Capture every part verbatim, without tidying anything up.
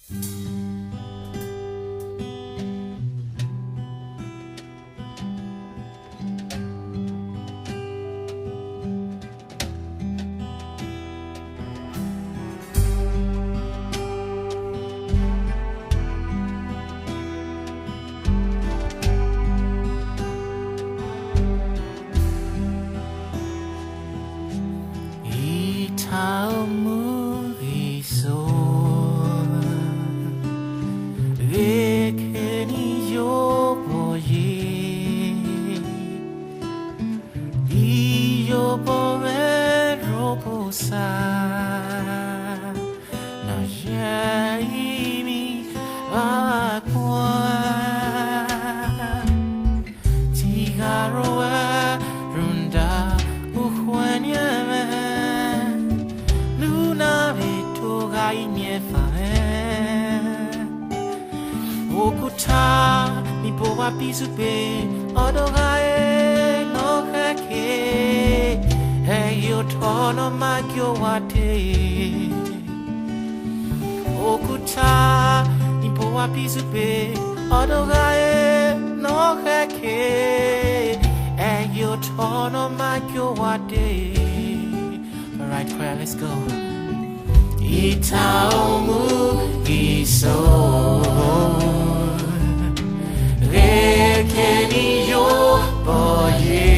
Ita ọmughiso, vbe keni iyobọ ye, iyobọ mwẹ rhọkpọsa, ne ọ ye ivbi vbe agbọn. Tigha rre ruẹ rhunmwuda ukhuẹnniẹn mwẹ, ne u na vbe do gha imiẹnfan mwẹ. Okuta ni bu owa bi izugbe, ọ do gha re ne ọ khẹke, ẹghẹ otọ ne ọ ma gie owa dee. Okuta ni bu owa bi izugbe, ọ do gha re ne ọ khẹke, ẹghẹ otọ ne ọ ma gie owa dee. All right, choir, let's go. Ita ọmughiso, vbe keni iyobọ ye,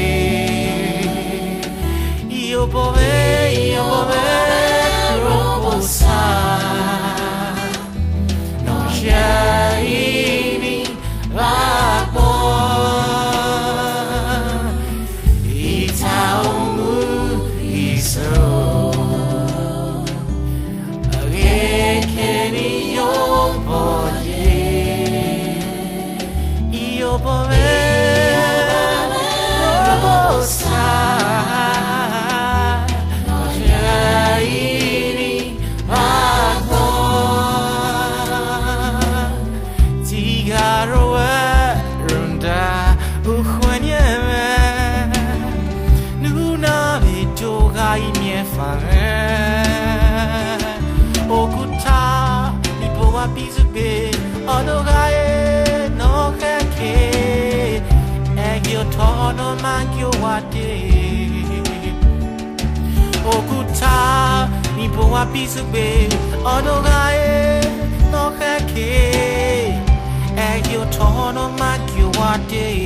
iyobọ mwẹ, iyobọ mwẹ rhọkpọsa, ne ọ ye ivbi vbe agbọn. Ita ọmughiso, vbe keni iyobọ ye, iyobọ mwẹ rhọkpọsa, ne ọ ye ivbi vbe agbọn. Tigha rre ruẹ rhunmwuda ukhuẹnniẹn mwẹ, ne u na vbe do gha imiẹnfan mwẹ. Okuta ni bu owa bi izugbe, ọ do gha re ne ọ khẹke, ẹghẹ otọ ne ọ ma gie owa dee. Okuta ni bu owa bi izugbe, ọ do gha re ne ọ khẹke, ẹghẹ otọ ne ọ ma gie owa dee.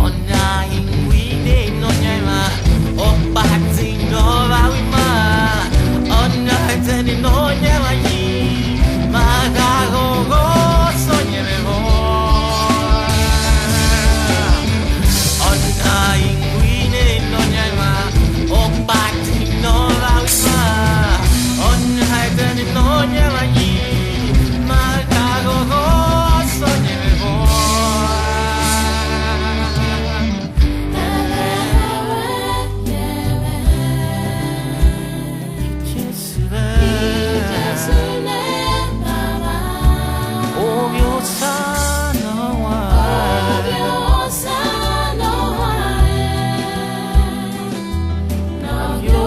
Ọna iwinna Nọyaẹnmwa, ọkpati ne ọ vbe aro ima, ọna ẹdẹ ne Nọyaẹnmwa yi, ma gha ghọghọ sẹ ọyẹnmwẹ vbọ. Ọna iwinna Nọyaẹnmwa, ọkpati ne ọ vbe aro ima, ọna ẹdẹ ne Nọyaẹnmwa yi, ma gha ghọghọ sẹ ọyẹnmwẹ vbọ. Jesu rẹ. Jesu rẹ, Baba. Ovbi Osa ne ọ wa. Ovbi Osa ne ọ wa. Ne ọ yo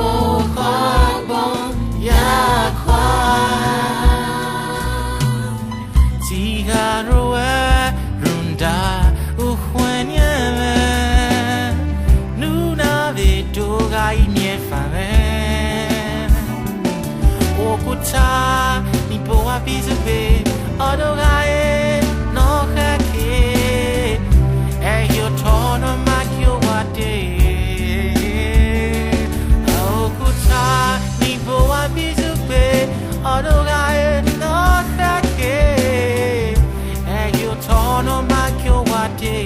kha agbọn ya kua. Tigha rre ruẹ rhunmwuda ukhuẹnniẹn mwẹ, ne u na vbe do gha imiẹnfan mwẹ. Okuta ni bu owa bi izugbe, ọ do gha re ne ọ khẹke, ẹghẹ otọ ne ọ ma gie owa dee. Okuta ni bu owa bi izugbe, ọ do gha re ne ọ khẹke, ẹghẹ otọ ne ọ ma gie owa dee.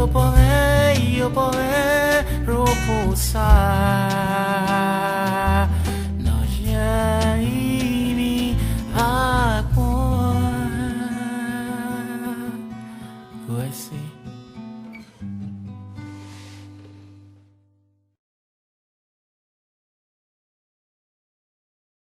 Obọ mwẹ, iyobọ mwẹ, rhọkpọsa.